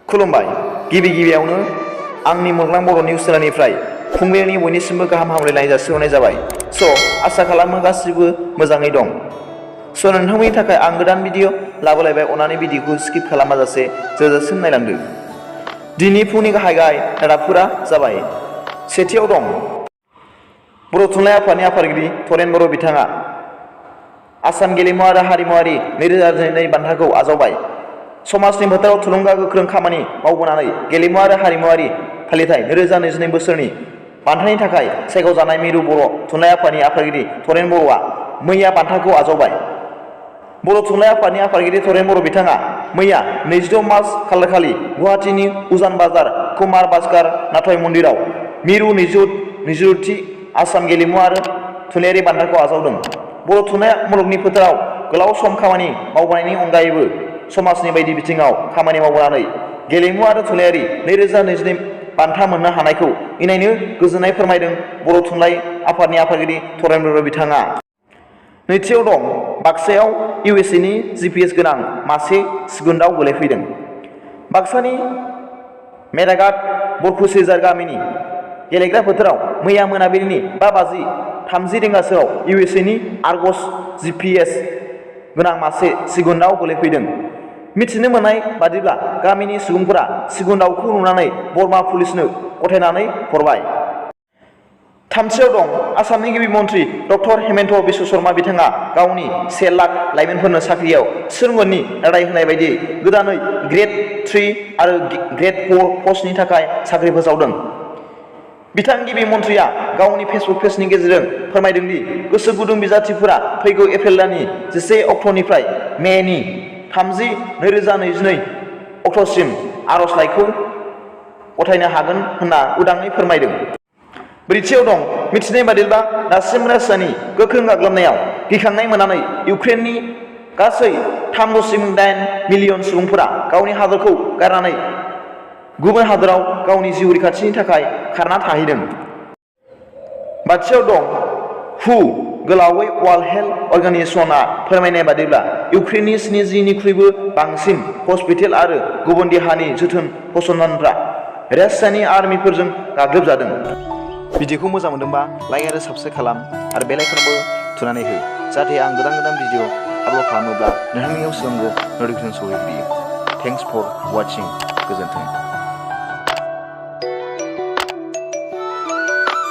खुलुमबाय गिबियावनो आंनि मुलुगनां बर' निउस चेनेलनिफ्राय फुंबिलिनि बयनिसिमबो गाहाम हामलायनाय जासिहरनाय जाबाय। आसा खालामो गासिबो मोजाङै दं। नोंथांमोननि थाखाय आं गोदान भिडिअ लाबोलायबाय। अन्नानै भिडिअखौ स्किप खालामाजासे जोबजासिम नायलांदो। दिनै फुंनि गाहाय रादाबफोरा जाबाय। सेथियाव दं बर' थुनलाइ आफादनि आफादगिरि तरेन बर' बिथाङा आसाम गेलेमु आरो हारिमुआरि 2022 बान्थाखौ आजावबाय। समाजनि फोथाराव थुलुंगा गोख्रों खामानि मावबोनानै गेलेमु आरो हारिमुआरि फालिथाय 2022 बोसोरनि बान्थानि थाखाय सायख'जानाय मिरु बर' थुनलाइ आफादनि आफादगिरि तरेन बर'आ मैया बान्थाखौ आजावबाय। बर' थुनलाइ आफादनि आफादगिरि तरेन बर' बिथाङा मैया 26 मार्च खालारखालि गुवाहाटीनि उजान बाजार कुमार भास्कर नाट्य मन्दिराव मिरु 29थि आसाम गेलेमु आरो थुनलाइयारि बान्थाखौ आजावदों। बर' थुनलाइ मुलुगनि फोथाराव गोलाव सम खामानि मावबोनायनि अनगायैबो समाजनि बायदि बिथिङाव खामानि मावबोनानै गेलेमु आरो थुनलाइयारि 2022 बान्था मोननो हानायखौ इनायनो गोजोननाय फोरमायदों बर' थुनलाइ आफादनि आफादगिरि तरेन बर' बिथाङा। नैथियाव दं बाक्सायाव USA नि GPS गोनां मासे सिगुन दाउ गोलैफैदों। बाक्सानि मेराघाट बरफुसिजार गामिनि गेलेग्रा फोथाराव मैया मोनाबिलिनि 5:30 रिंगासोआव USA नि आर्गस GPS गोनां मासे सिगुन दाउ गोलैफैदों। मिथिनो मोननाय बादिब्ला गामिनि सुबुंफोरा सिगुन दाउखौ नुनानै बरमा पुलिसनो गथायनानै हरबाय। थामथियाव दं आसामनि गिबि मन्थ्रि डक्टर हेमन्त बिश्व शर्मा बिथाङा गावनि 1 लाख लाइमोनफोरनो साख्रियाव थिसनगोननि रादाय होनाय बायदियै गोदानै ग्रेड 3 आरो ग्रेड 4 पस्टनि थाखाय साख्रि फोसावदों। बिथां गिबि मन्थ्रिया गावनि फेसबुक पेजनि गेजेरजों फोरमायदों दि गोसो गुदुं बिजाथिफोरा फैगौ एप्रिल दाननि 11 अक्ट'निफ्राय मेनि 30, 2022 अक्ट'सिम आर'जलाइखौ गथायनो हागोन होनना उदाङै फोरमायदों। ब्रैथियाव दं मिथिनाय बादिब्ला दासिम रासियानि गोख्रों गाग्लोबनायाव गिखांनाय मोननानै इउक्रेननि गासै 3.8 मिलियन सुबुंफोरा गावनि हादरखौ गारनानै गुबुन हादराव गावनि जिउ रैखाथिनि थाखाय खारना थाहैदों। बाथियाव दं हु गोलावै वर्ल्ड हेल्थ अर्गानाइजेशनआ फोरमायनाय बादिब्ला इउक्रेननि 70निख्रुइबो बांसिन हस्पिटाल आरो गुबुन देहानि जोथोन फसंथानफोरा रासियानि आर्मिफोरजों गाग्लोबजादों। भिडिअखौ मोजां मोनदोंबा लाइक आरो साबस्क्राइब खालाम आरो बेल आइकनखौ थुनानै हो, जाहाथे आं गोदान भिडिअ आपल'ड खालामोब्ला नोंथांनियाव सिगांग्रो नटिफिकेसन सहैग्रोयो। Thanks for watching. गोजोन्थों।